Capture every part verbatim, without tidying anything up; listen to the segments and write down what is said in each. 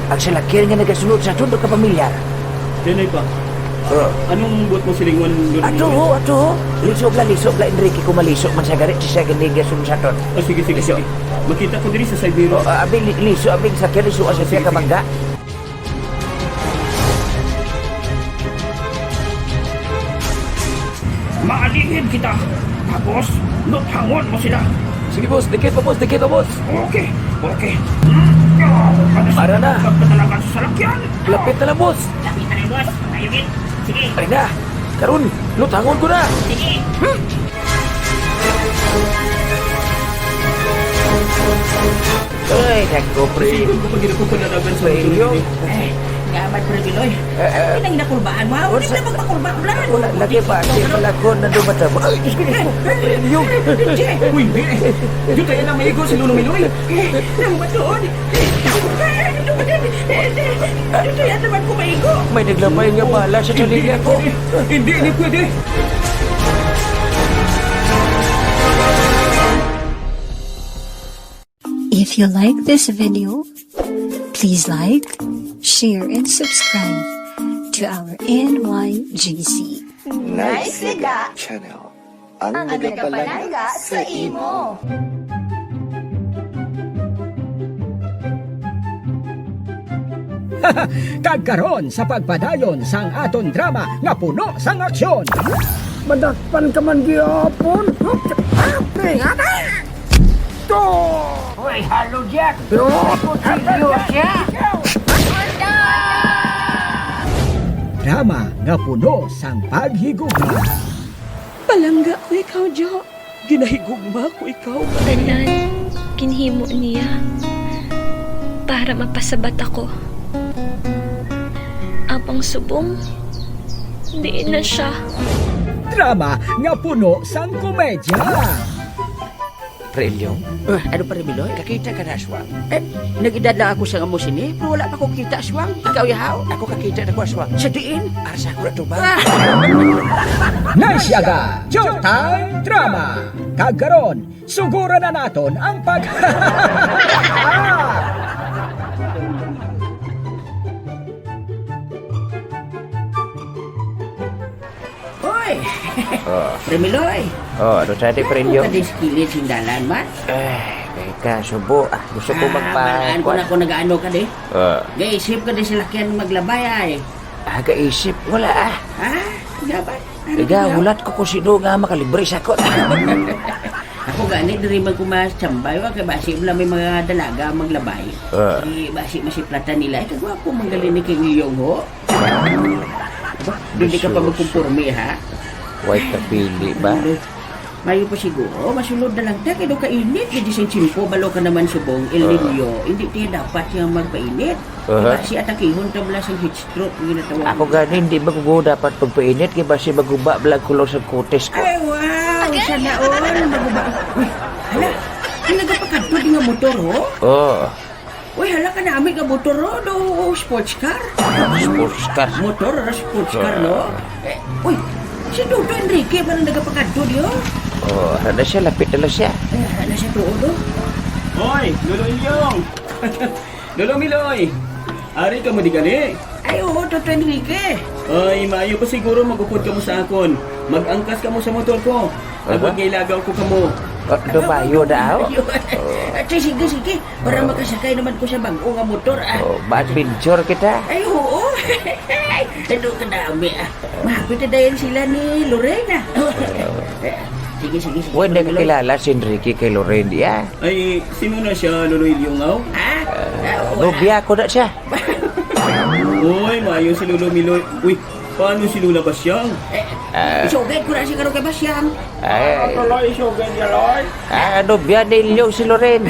Ang salakyan nga nagasunod sa aton, daw ka pamilyar. Diyan ay pa. Oh. Anong buot mo silingon, Don Ato, Enrique? Ho, ato, ho. Liso bala, liso bala, Enrique, kung maliso man sa gari, siya gani gasunod sa aton. Ah, sige, sige, Liso. Sige. Makita ko diri sa side mirror. Oh, ah, abi, li-, liso, abi, sa kaya liso, ah, sa Sige, sige. Kabangga. Maalihid kita. Tapos, luthangon mo sila. Sige, boss. Dikit pa, boss. Dikit pa, boss. Okay, okay. Ara na. Pagpadalagan sa salakyan. Lapit na lang, boss. Lapit na lang, boss. Ayun, eh. Sige. Ay na. Karon, luthangon ko na. Sige. Ay, nako, pre. Sige, kung pag-, kung pag-, kung pag-, Pre, yung Eh, nga man, Pre Biloy. Eh, eh. Hindi na ginakulbaan mo, ha? Hindi na magpakulba, wala. Wala, lagi pa, di pala ko na dumatabo. Ay, Diyos ko, Diyos ko. Yung Uy, hindi. Yung kaya na maigo si Lolo Miloy. Nang matuod. Yung kaya naman ko maigo. May naglabay nga bala sa Hindi, hindi ko. Pwede. Hindi, hindi pwede. If you like this video, please like, share, and subscribe to our N Y G C. Nice Liga Channel. Ang nagapalangga sa imo. Kag karon sa pagpadayon sang aton drama nga puno sang aksyon. Madakpan ka man gihapon. Apre, apre! To! Hoy, halo dyan! Kutsilyo siya! Drama nga puno sang paghigugma. Palangga ko ikaw, Jo. Ginahigugma ko ikaw. Tanan, ginhimo niya para mapasabat ako. Apang subong, diin na siya. Drama nga puno sang komedya. Pre Ilyong? Ah, ano, Pare Biloy? Kakita ka na, aswang? Eh, nag-edad lang ako sa amo sini, pero wala pa ko kita, aswang. Ikaw, yahaw? Ako kakita na ko, aswang. Sa diin? Ara sa ako na to ba? Ah! Nice Yaga, Showtime Drama. Kag karon, suguran na naton ang pag- Hoy! Oh. Pre Miloy! Oh, ano sa atin, Pre Inyo? Nagkadiskilid sing dalan man? Eh, kay ka, subo. Ah, gusto ko Ah, magpa-, balaan ko kuwan. Na kung nagaano ka di. Ah. Gaisip ka di sa lakyan maglabay, ay. Ah, gaisip? Wala, ah. Ah, dapat. Ano Iga, ka? Hulat ko kung sino nga makalibre sa ako. Ako gani, diri man ko mas tambay, wa, kay basi wala may mga dalaga maglabay. Ah. Eh, basi masiplatan nila. Ay, kagwapo, manggaling ni King Yong Ho. Ba, dili ka pa Sus. Magkumporme, ha? Way kapili ba? Ano? Mayo pa siguro, masulod na lang ta, kay do kainit, kay di sing tiyempo, balo ka naman subong, El Ah. Niño, hindi tayo dapat yang magpainit. Aha. Diba, si atakihon ta bala sang heat stroke, yung ginatawag Ako nila. Gani, hindi ba ko dapat pagpainit, kay basi maguba bala ang kulor sa kutis ko. Ay, wow! Sana all, maguba. Uy, hala, may nagapakadto di nga motor, ho? Oh. Uy, hala ka nami nga motor, no? Do, sports car? Sports car. Motor, sports car, no? Ah. Eh, uy, si Dodo Enrique ba na nagapakadto diyo? Oh, ara na siya, lapit na lang siya. Eh, ara na siya, tuod, oh. Hoy, Lolo Ilyong! Lolo Miloy! Ari ka mo di gani? Ay, oo, Toto Enrique. Ay, maayo pa siguro magupod ka mo sa akon. Mag-angkas ka mo sa motor ko. Aha. Abot nga ilagaw ko kamo. Ah, dumayo daw? Ayun. Oh. Ah, sige, sige. Para Oh. Makasakay naman ko sa bag-o nga motor, ah. Oh, ma-adventure kita. Ay, oo. Ano ka dami, ah. Mahapit na dayon sila ni Lorena. Oh. Eh, sige, sige, sige. Wala ka kilala si Enrique kay Lorena, di, ah? Ay, sino na siya, Lolo Ilyongaw? Ah, Ah, ah, wala. Nobya ko na siya. Uy, maayo si Lolo Miloy. Uy, paano si Lola Basyang? Eh, Ah. Isugay ko na si Karo kay Basyang. Ay. Ano to, Loy? Isugay niya, Loy? Ah, ano biya ninyo si Loren?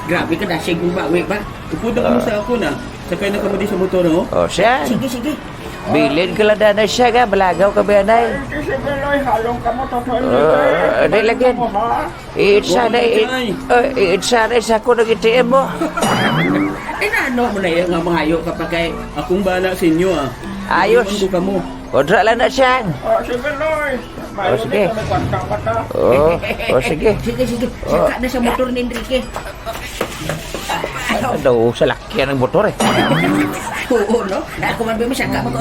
Grabe ka, dasig mong bawi ba? Upod na kamo Ah. Sa ako na. Sakay na kamo di sa motor, oh. Oh, siya. Sige, sige. Bilin ka lang na siya, ga. Balagaw ka ba, anay? Ay, sige, Loy. Halong ka mo, totoo. Ah, hindi lagi. Mo, ha? Iit sana, Huwag i-, ka, ay. Eh, iit sana sa ako nag-A T M mo. Inano mo na yung nga mangayo ka pa kay Akong bala sa inyo, ah. Ayos. Iwan ko kamo. Kontra lang na siya. Oh, sige, Loy. Oh, sige. May kwarta pa ta. Oh, oh, sige. Sige, sige. Oh. Saka na sa motor ni Enrique. Daw salakyan ang motor eh. Oo, no? Ako man ba masaka mo ko?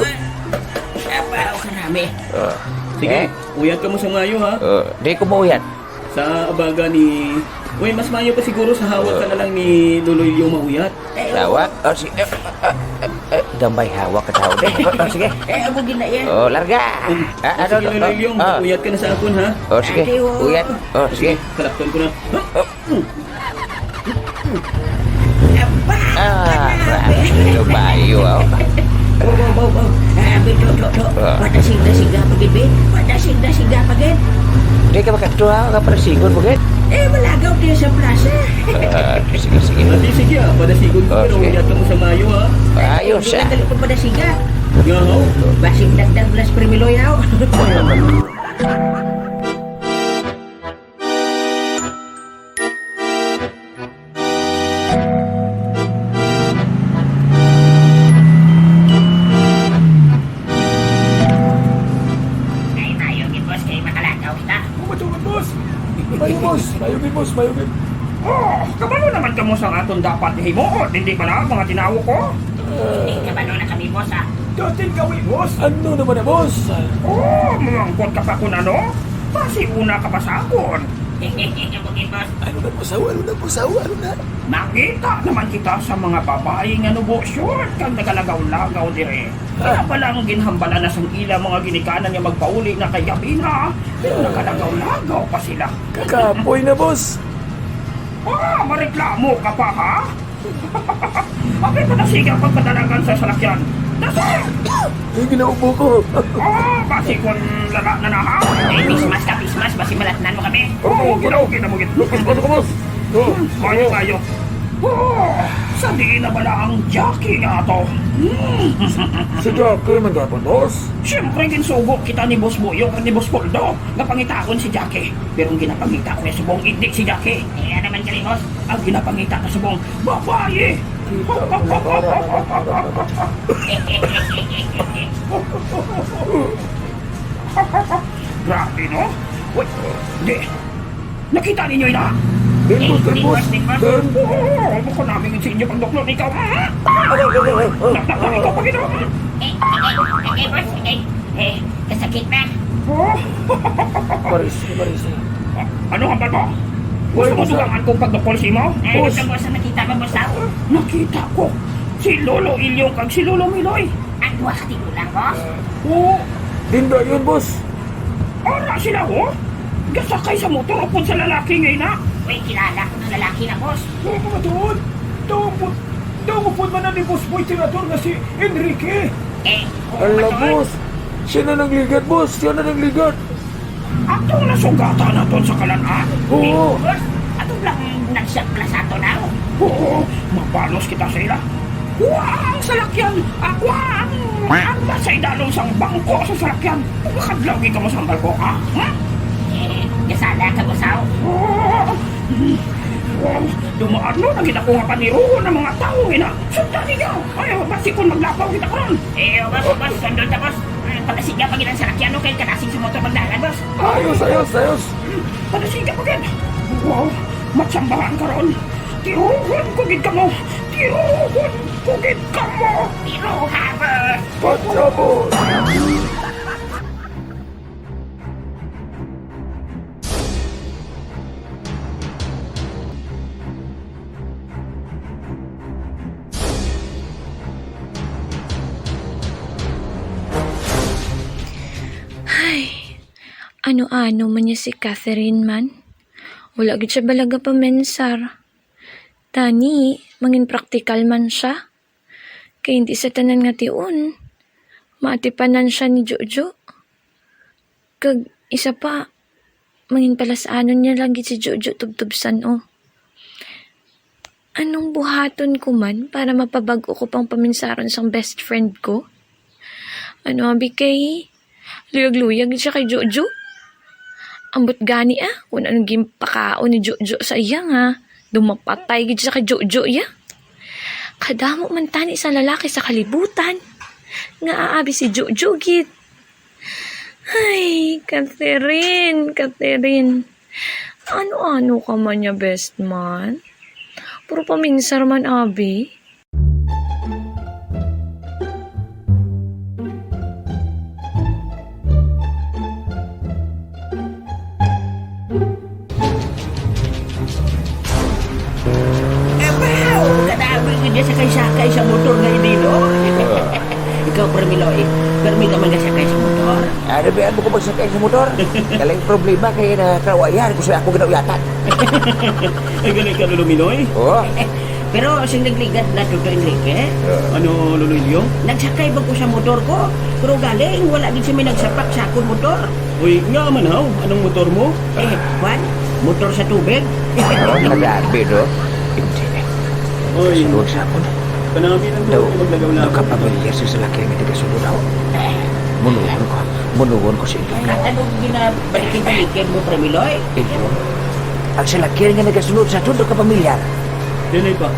Abaw, karami. Ah. Sige, Eh? Uyat ka mo sa maayo, ha? Ah, di ko mauyat. Sa abaga ni... Uy, mas maayo pa siguro sa hawak ka na lang ni Lolo Ilyo mauyat. Hawak? Oh, si... eh, eh, eh, eh, gambay hawak ka tao. Eh, oh, oh, sige. Eh, amo gina yan. Oh, larga. Um, Ah, oh, ano, sige, ano, Lolo Ilyo, oh. Uyat ka na sa akon, ha? Oh, sige. Ate, oh. Uyat. Oh, sige. Sige, kalakton ko na. Oh. Ah, grabe. Lumayo, oh. Baw, baw, baw, baw. Ah, be, do, do, do. Ah. Padasig-dasiga pa gid, be. Padasig-dasiga pa gid. Di ka makadto, ha? Kapadasigon mo gid? Eh, malagaw kayo sa plaza. Ah, sige, sige. Ah, di, sige, ah. Padasigon ko, Oh, pero sige. Uyat ka mo sa maayo, ha? Ayos, Hindi ah. na dali pagpadasiga. Nga, ho? Basig dagdag las primilo yaw. Ay, maayo gid, boss, kay makalakaw kita. Oh, matuod, boss. Mayo, boss. Mayo gid, boss. Mayo gid. Oh, kabalo naman kamo sa aton dapat himuon, hindi bala, mga tinawo ko? Hindi, kabalo na kami, boss, ah. Dating gawi, boss. Ano naman na, boss? Oh, mamangkot ka pa kung ano? Basi una ka pa sa akon. Bukid, boss. Ano na, boss? Ano na, boss? Ano na? Mangita naman kita sa mga babayi nga nubo short kag nagalagaw-lagaw dire. Kaya Ah. pala ang ginhambalan na sang ila mga ginikanan nga magpauli na kay gabi na, pero nagalagaw-lagaw pa sila. Kakapoy na, boss. Ah, mareklamo ka pa, ha? Abi, padasiga pagpadalagan sa salakyan. Dasa! Ay, ginaubo ko. Oh, basi kon lala na na, ha? Eh, pismas ka, pismas, basi malatnan mo kami. Oo, okay na, okay na mo gid. Ano ka, boss? Oh, Maayo, oh. Maayo. Oh, sa diin na bala ang Jackie nga ato? Hmm. Si Jackie man gapon, boss? Siyempre, ginsugo kita ni Boss Buyo kag ni Boss Poldo nga pangitaon si Jackie. Pero ang ginapangita ko subong hindi si Jackie. Eh, ano man gali, boss? Ang ginapangita ko subong babayi. Kita mo na, para, para, para, para. Grabe, no? Wait, di. Nakita ninyo ina? Din, boss, din, boss. Din, boss. Oo, bako namin sa inyo pagduklon ikaw. Ah! Aray, aray, aray, aray. Nak-, nak-, nak-, ikaw pa gid, oh. Eh, eh, eh, eh, boss, eh, eh, kasakit na. Oh. Paris, paris. Ano ang mo? Boss, Gusto mo boss, dugangan kong pagdukol sa imo? Eh, boss. Gusto mo sa nakita mo, boss, ah? Nakita ko si Lolo Ilyong kag si Lolo Miloy. Ang duha ka tigulang, boss? Oo. Din ba yun, boss? Ara sila, oh. Gasakay sa motor upod sa lalaki nga ina. Uy, kilala ko ng lalaki na, boss. Oo, mga tuod. Daw upod, daw upod man na ni Boss Boy Tirador nga si Enrique. Eh, oo, Ala, mga tuod. Boss. Siya na nagligad, boss. Siya na nagligad. Atong nasugatan naton sa kalan-an? Oo. Boss, ato lang nagsiyak pala sa ato na. Oo, mabalos kita sa ila. Kuha ang salakyan! Ah, kuha ang armas sa idalom sang bangko sa salakyan! Makadlaw gid kamo sa balko, ha? Hmm? Eh, kasala ka, boss, aw. Oh, oh, dumaan no, nagid ako nga paniruhon ang mga tawo, ina. Sundon ninyo! Ay, basi kung maglapaw kita karon. Eh, oh, boss, boss, sundon ta, boss. Hmm, pagkasiga pa gid ang salakyan, no, kay kadasig sa motor magdalan, boss. Ayos, ayos, ayos. Hmm, pagkasiga pa gid. Wow, matsambahan karon. Tiruhon ko gid kamo. Tiruhon ko gid kamo. Tiruha, boss. Patsabot. Ay, ano-ano man niya si Catherine man. Wala gid siya balaga paminsar. Tani, mangin praktikal man siya. Kay hindi sa tanan nga tion, maatipanan siya ni Jojo. Kag isa pa, mangin palas-anon niya lang gid si Jojo tubtub san-o. Anong buhaton ko man para mapabag-o ko pang paminsaron sang best friend ko? Ano abi kay luyag-luyag gid siya kay Jojo? Ambot gani, ah, kung anong ginpakaon ni Jojo sa iya nga daw mapatay gid siya kay Jojo, ya. Kadamo man tani sa lalaki sa kalibutan nga aabi si Jojo gid. Ay, Catherine, Catherine. Ano-ano ka man niya, best man? Puro paminsar man, abi. Abaw! Kadami gid niya sakay-sakay sa motor nga ini, no? Ah. Ikaw, Permiloy, permi ka man nga sakay sa motor? Ano ba, ano ko magsakay sa motor? Kaling problema kay nakawayar ko sa ako ginauyatan. Ay, galing ka, Lolo Minoy? Oo. Pero sing nagligad na, Toto Enrique. Oo. Ano, Lolo Ilio? Nagsakay ba ko sa motor ko? Pero galing, wala gid siya may nagsapak sa akon motor. Uy, nga man haw? Anong motor mo? Eh, kwan? Motor sa tubig? Oh, nagabi, no? Hindi. Oy. Kasunod sa akon. Kanami lang Daw, daw maglagaw na ako. Nakapamilyar sa salakyan nga nagasunod ako. Munuon ko. Munuon ko sa inyo. Ay, anong ginabalikin-balikin mo, Premiloy? Inyo? Ang salakyan nga nagasunod sa aton, nakapamilyar. Yan ay pa.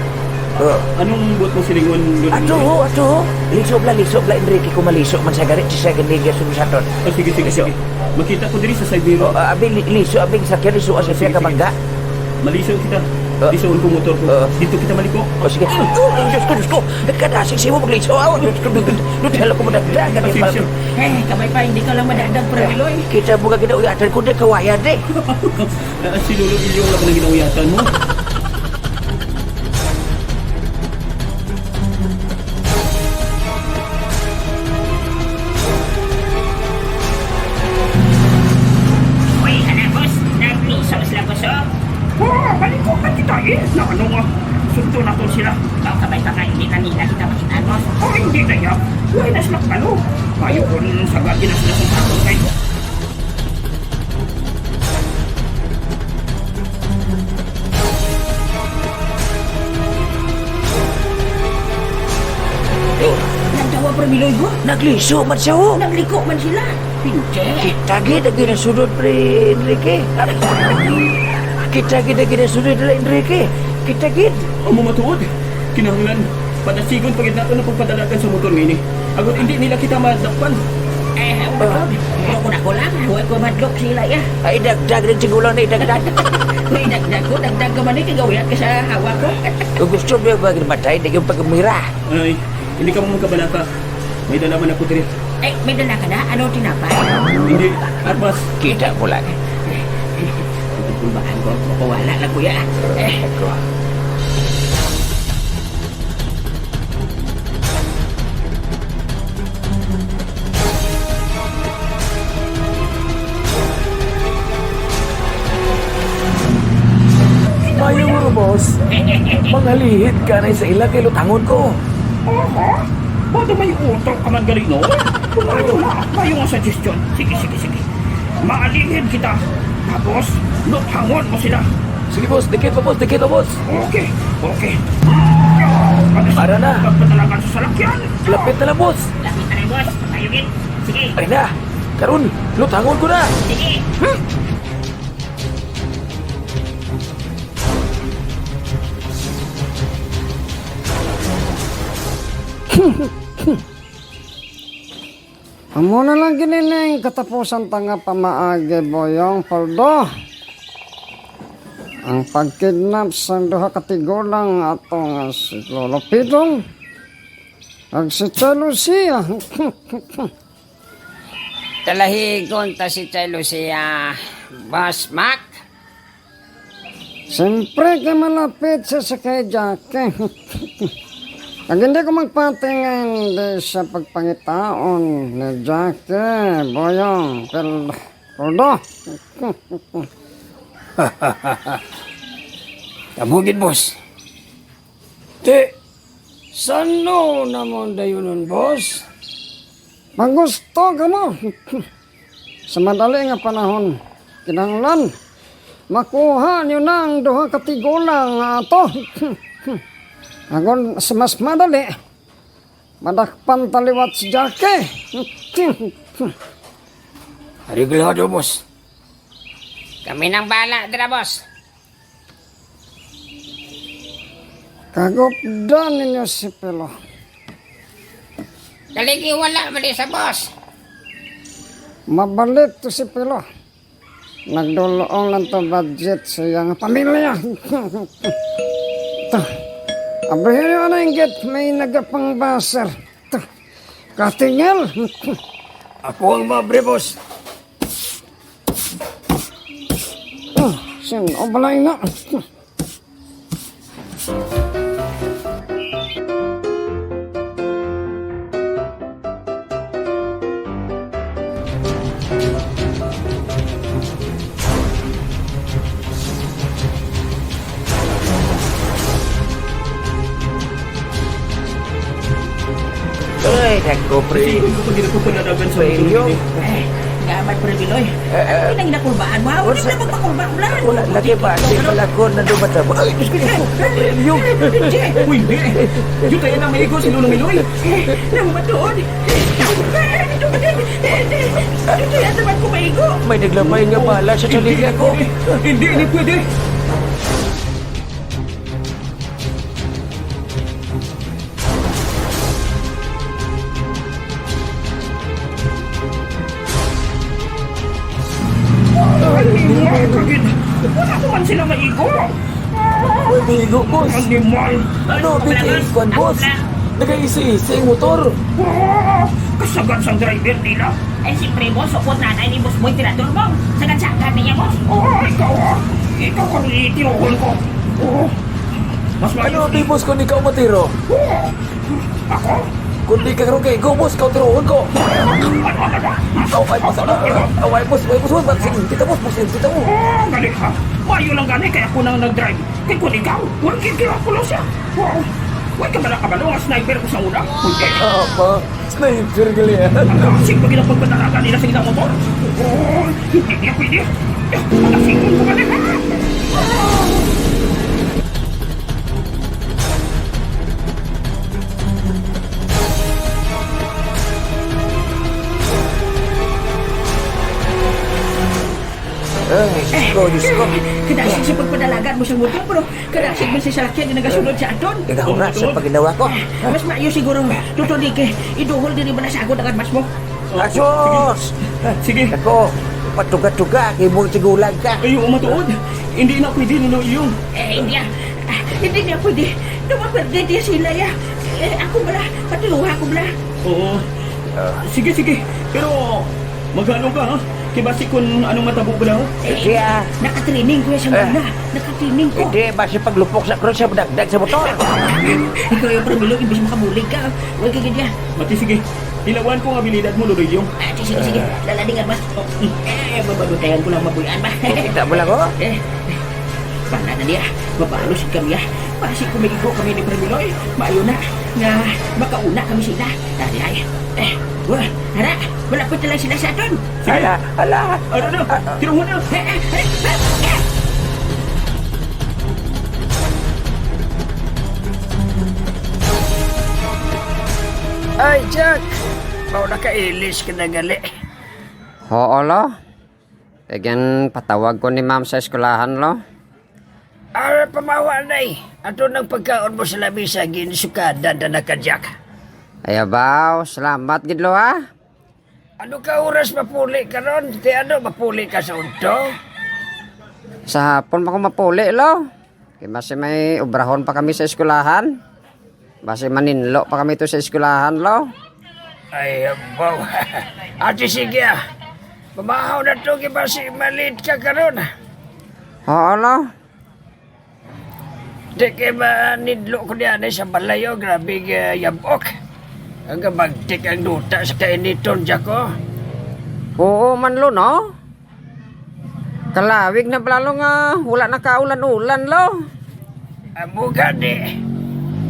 Oh. Anong buot mo silingon, Lolo Ato, Miguel? Ho, ato, ho. Liso bala, liso bala, Enrique, kung maliso man sa garit, siya gani nga sumusaton. Oh, sige, sige, Liso. Sige. Makita ko diri sa side mirror. Oh, ah, abi, li-, liso, abi, sa kaya liso, ah, sa Sige, siya sige. Kamangga. Maliso kita. Oh. Lisoon ko motor ko. Oh. Dito kita maliko. Oh, sige. Oh, oh, Diyos ko, Diyos ko. Nagkadasig siya mo magliso. Oh, Diyos ko, Diyos ko. Diyos ko, madagdag. Sige, sige. Eh, kamay pa, hindi ka lang madagdag, Premiloy. Kita mo nga ginauyatan ko, di kawayan, eh. Ah, si Lolo Ilyong lang ang ginauyatan mo. Uy, hala, boss. Nagmiso sila, boss, oh. Oh, balik ko pa kita, eh. Na ano nga? Sundon naton sila. Ikaw, kabay pa ka, hindi na nila kita makita, boss. Oh, hindi na yan. Why na sila kabalo? Ayoko rin sa gagi na sila sa takot kayo. Eh, nagdawa, Premiloy, ho? Nagliso man siya, ho. Nagliko man sila. Hindi. Kita gid ang ginasunod, Pre Enrique. Kita gid ang ginasunod nila, Enrique. Kita gid. Amo matuod. Kinahanglan padasigon pa gid nato ang pagpadalagan sa motor nga ini. Agod hindi nila kita madakpan. Eh, ako na ko lang. Huwag ko madlok sila, ya. Ay, dagdag rin siguro na idagdag. May dagdag ko, dagdag ka man eh, kagawiat ka sa hawak ko. Kung gusto mo ba matay, di yung pagmira. Ay, hindi ka mo magkabalaka. May dala man ako diri. Eh, may dala ka na? Ano, tinapay? Hindi, armas. Kita mo lang. Kung baka ko, mapawala lang, kuya. Eh. Ako. Mayong boss. Mangalihid ka na sa ila kay lutangon ko. Oho. Ba't may utok ka man gali, no? Tumayo na. Mayo nga suggestion. Sige, sige, sige. Maalihid kita. Tapos, luthangon mo sila. Sige, boss. Dikit pa, boss. Dikit pa, boss. Okay, okay. Ara na. Pagpadalagan sa salakyan. Lapit na lang, boss. Lapit na lang, boss. Ayugit. Sige. Ay na. Karon, luthangon ko na. Sige. Hmm. Amo na lang gini ning katapusan ta nga pamaagi, Boyong Poldo. Ang pagkidnap sang duha ka tigulang ato nga si Lolo Pidong kag si Tia Lucia. Talahigon ta si Tia Lucia, Boss Mac. Siyempre kay malapit siya sa kay Jackie. Kag hindi ko magpati nga hindi siya pagpangitaon ni Jackie, Boyong, Pel-, Poldo. Amo gid, boss. Ti, sano namon dayunon, boss? Pag gusto ka mo, sa madali nga panahon, kinahanglan makuha niyo na ang duha ka tigulang nga ato. Agod sa mas madali, madakpan ta liwat si Jackie. Areglado, boss. Kami nang bala dira, boss. Kagupdan ninyo si Pilo. Dali, wala man sa boss. Mabalik to si Pilo. Nagdulong lang to budget sa iyang pamilya. Ta, abrihan niyo ang gate, may nagapangbasar. Ta, katingil. Ako ang maabri, boss. Ah, sin-o bala ina? Ay, nako, pre. Sige, kapag ginako pananagan sa Pre Ilyo. Ilyo. Eh, nga man, Pre Biloy. Eh, eh. Ano nang nakulbaan mo? Wala na pagpakulba, wala. Wala, lagi ba? Di pala ko na dumatabo. Ay, Diyos ko, Diyos ko. Pre Ilyo. Uy, hindi. Yun tayo na maigo si Lolo Miloy. Eh, nang matuod. Eh, ito ba din? Eh, eh, ito yata man ko maigo. May naglamay nga bala sa chalilya ko. Hindi, hindi pwede. Ay, mga kagid. Wala ko man sila maigo. Uy, maigo, boss. Animal. Ano, big Ako lang, boss. Nagaisi-isi ang motor. Ah, kasagad sang driver nila. Ay, siyempre, boss. Upod nanay ni Boss Boy Tirador mo. Sagad-sagad niya, boss. Oh, ikaw, ah. Ikaw kang itinuhol ko. Oh. Mas Ano, maayos. Di, boss, kung ikaw matiro? Oh. Ako? Kung di ka karon kay go, boss, ikaw tirohon ko. Ano, ano, ano? Ikaw, ay, boss, ah, ah, ay, boss, ay, boss, boss, boss, sige, kita, boss, boss, kita mo. Oh, galing ha. Mayo lang gani, kaya ako nang nag-drive. Kay kung ikaw, wala kay kira pulo siya. Wow. Wala ka ba nakabalo nga sniper ko sa una? Hindi. Ah, pa, sniper gali yan. Ang kasig pag ilang pagpatalaga nila sa ilang motor. Oh, hindi niya pwede. Ang kasig mo ba na? Ay, Diyos ko, Diyos ko. Kadasig sa pagpadalagan mo sa motor, pero kadasig man sa salakyan nga nagasunod sa aton. Nagahura sa paginawa ko. Ah, mas maayo siguro, Tuto Dike, iduhol diri bala sa akon ang armas mo. Asos! Sige. Ako, patuga-tuga, kay mong tigulang ka. Ay, oo, matuod. Hindi na pwede, Lolo Iyong. Eh, hindi ah. Ah, hindi niya pwede. Dapat pwede niya sila, ya. Eh, ako bala, patuluha ko bala. Oo. Ah. Sige, sige. Pero, maghalo ka, ha? Kay basi kung anong matabo bala, ha? Eh, Sige, ah. Nakatraining ko sa Eh. Mga. Nakatraining ko. Hindi, basi paglupok sa cross, siya madagdag sa motor. Ikaw yung primilo, imbis makabulig ka. Huwag ka ganyan. Mati, sige. Hilawan ko ang abilidad mo, Lolo Iyong. Ah, sige, sige. Lala, di nga ba? Oh, eh, babadutayan ko lang mabuyan ba? Kita mo lang, oh. Eh, bala na niya. Mabalos kami, ah. Basi kung may igo kami ni Premiloy, maayo na nga makauna kami sila. Dali ay. Eh, wah, tara, malapit na lang sila sa aton. Sige. Ala, ala. Ano na? Ah, ah. Tirungon na. Eh, eh, eh, eh, eh. Ay, Jack! Mao na kailis ka na gali. Oo, lo. Kay ginpatawag ko ni ma'am sa eskwelahan, lo. Ara, pamawa, day. Ato nang pagkaon mo sa lamisa, ginsukadan na na ka, Jack. Ay, abaw, salamat gid, lo, ha. Ano ka oras mapuli karon? Ti ano, mapuli ka sa udto? Sa hapon pa ko mapuli, lo. Kay basi may obrahon pa kami sa eskwelahan. Basi maninlo pa kami to sa eskwelahan, lo. Ay, abaw. Ati, sige, ah. Pamahaw na to, kay basi malit ka karon. Oo, lo. Di kay manidlo ko diyan sa balay, oh. Grabe, ah, yabok. Ang gabagtik ang duta sa kainiton, Jack, oh. Oo man, lo, no? Kalawig na pala, lo, nga wala na kaulan-ulan, lo. Amo gani.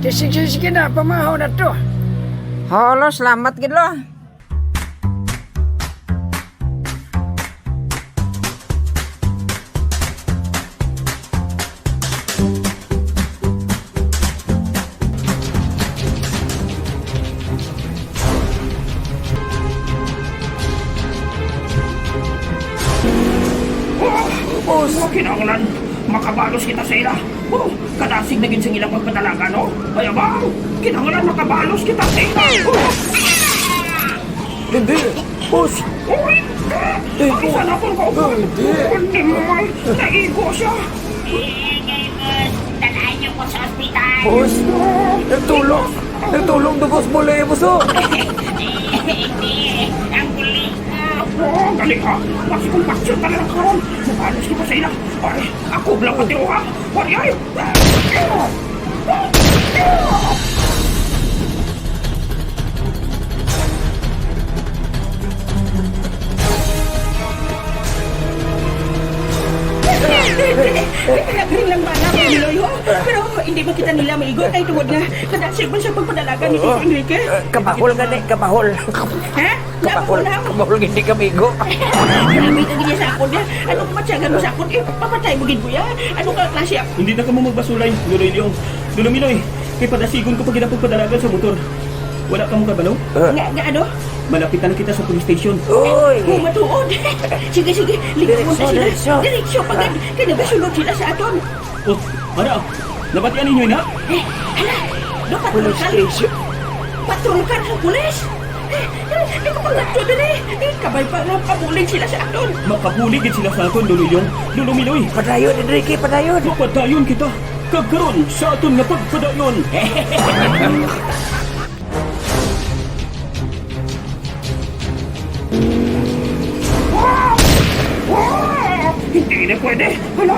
Di, sige, sige na, pamahaw na to. Oo, lo, salamat gid, lo. Oh, boss, kinahanglan makabalos kita sa ila. Oh, kadasig na gid sa ilang pagpadalagan, no? Ay, abaw, kinahanglan makabalos kita sa ila. Oh. Hindi, boss. Oh, hindi. Hindi, boss. Ay, sana pang kaupo. Hindi. Hindi, mahal. Naigo siya. Sige, boss. Dalayan niyo ko sa ospital. Boss, nagtulong. Nagtulong to, boss. Bola ya, boss, oh. Hindi. Ang pulis. Oh, dali ka. Basi kung basyon ka na lang karon. Mabalos ka pa sa ila. Ay, ako lang pati, oh, ha? Ay, ay. Nagring lang bala, Miloy, ho? Pero hindi makita nila maigo kay tungod nga kadasig man sa pagpadalagan ni Tito Enrique. Eh, kabahol gani, kabahol. Ha? Kabahol, Nabahol lang. Kabahol gid kami igo. Grabe ka gid sa akon, ha? Ano ka matyagan mo sa akon? Eh, papatay mo gid, kuya. Ano ka klase ako? Hindi na kamo magbasulay, Loloy Leong. Lolo Miloy, kay padasigon ko pa gid ang pagpadalagan sa motor. Wala kamo kabalo? Ah. Nga, nga ano? Malapit na lang kita sa police station. Uy! Oh, matuod. Sige, sige. Ligawan Diretso, na sila. Diretso. Diretso pa gid. Kay nagasulod sila sa aton. Oh, ara. Nabatian ninyo na? Eh, hala. Police station. Patrol car sa pulis. Eh, eh, eh, kapag nagto diri, eh, kabay pa nga makabulig sila sa aton. Makabulig gid sila sa aton, Lolo Yong. Lolo Miloy. Padayon, Enrique, padayon. Mapadayon kita. Kag karon sa aton nga pagpadayon. Hindi na pwede. Hala.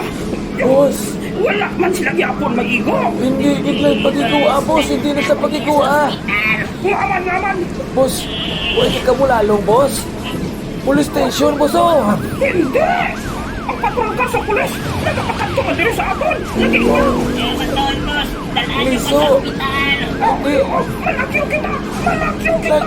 Boss. Wala man sila gyapon maigo. Hindi gid na pagigua, boss. Hindi na sa pagigua. Ngaman, ngaman. Boss, pwede ka mo lalong, boss? Police station, boss, oh. Hindi. Ang patrol ka sa pulis. Nagapakadto man diri sa aton. Nag-ingon. Liso. Hindi. Malakyo kita! Malakyo kita!